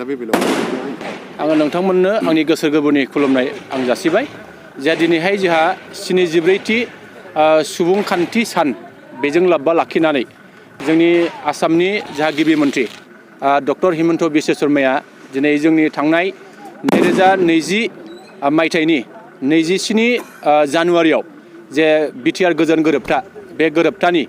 बे बेलायाव आङो नोंथांमोननो आंनि गोसो गोरबोनि खुलुमनाय आं जासिबाय जे दिनैहाय जोंहा 73थि सुबुंखान्थि सान बेजों लोब्बा लाखिनानै जोंनि आसामनि जा गिबि मन्थ्रि डक्टर हिमन्त बिश्व शर्माया दिनै जोंनि थांनाय 2020 मायथाइनि 27 जानुवारियाव जे BTR गोजोन गोरोबथा बे गोरोबथानि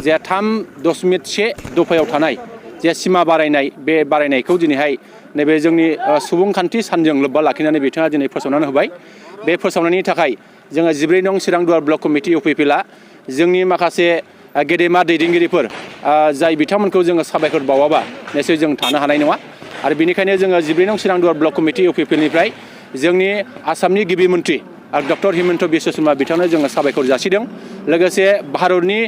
जे 3.1 दफायाव थानाय जे सिमा बारायनाय बे बारायनायखौ दिनैहाय नैबे जोंनि सुबुंखान्थि सानजों लोब्बा लाखिनानै बिथाङा दिनै फोसावनानै होबाय बे फोसावनायनि थाखाय जोङो 14 नं चिरां दुवार ब्लक कमिटि UPPLआ जोंनि माखासे गेदेमा दैदेनगिरिफोर जाय बिथांमोनखौ जोङो साबायखर बावाबा निश्चय जों थानो हानाय नङा आरो बेनिखायनो जोङो 14 नं चिरां दुवार ब्लक कमिटि UPPLनिफ्राय जोंनि आसामनि गिबि मन्थ्रि डक्टर हिमन्त बिश्व शर्मा बिथांनो जोङो साबायखर जासिदों लोगोसे भारतनि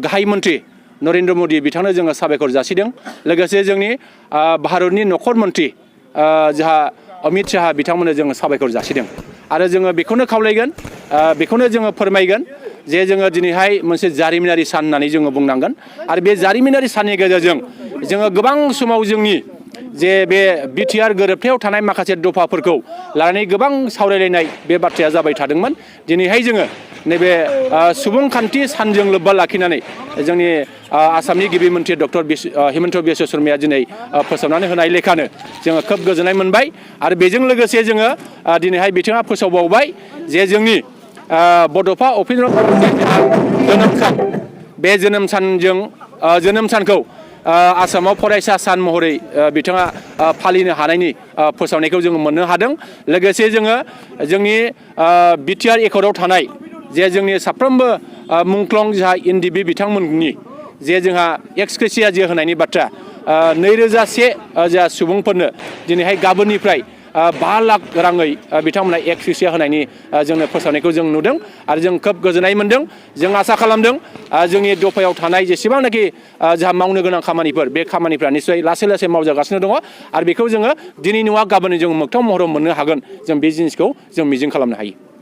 गाहाय मन्थ्रि नरेन्द्र मोदी बिथांनो जोङो साबायखर जासिदों लोगोसे जोंनि भारतनि नखर मन्थ्रि जोंहा अमित शाह बिथांमोननो जोङो साबायखर जासिदों आरो जोङो बेखौनो खावलायगोन बेखौनो जोङो फोरमायगोन जे जोङो दिनैहाय मोनसे जारिमिनारि सान होननानै जोङो बुंनांगोन आरो बे जारिमिनारि साननि गेजेरजों जोङो गोबां समाव जोंनि जे बे BTR गोरोबथायाव थानाय माखासे दफाफोरखौ लानानै गोबां सावरायलायनाय बे बाथ्राया जाबाय थादोंमोन दिनैहाय जोङो नैबे सुबुंखान्थि सानजों लोब्बा लाखिनानै जोंनि आसामनि गिबि मन्थ्रि डक्टर हिमन्त बिश्व शर्माया दिनै फोसावनानै होनाय लेखानो जोङो खोब गोजोननाय मोनबाय आरो बेजों लोगोसे जोङो दिनैहाय बिथाङा फोसावबावबाय जे जोंनि बड'फा उपेन्द्र जोनोम सान बे जोनोम सानखौ आसामाव फरायसा सान महरै बिथाङा फालिनो हानायनि फोसावनायखौ जोङो मोननो हादों लोगोसे जोङो जोंनि BTR एकर्डआव थानाय जे जोंनि साफ्रोमबो मुंख्लं जोंहा NDB बिथांमोननि जे जोंहा एक्स ग्रेसिया जे होनायनि बाथ्रा 2001 जा सुबुंफोरनो दिनैहाय गाबोननिफ्राय 5 लाख राङै बिथांमोना एक्स ग्रेसिया होनायनि जोंनो फोसावनायखौ जों नुदों आरो जों खोब गोजोननाय मोनदों जों आसा खालामदों जोंनि दफायाव थानाय जेसेबांनाखि जोंहा मावनो गोनां खामानिफोर बे खामानिफ्रा निश्चय लासै लासै मावजागासिनो दङ आरो बेखौ जोङो दिनै नङा गाबोन जों मोगथां महराव मोननो हागोन जों बे जिनिसखौ जों मिजिं खालामनो हायो।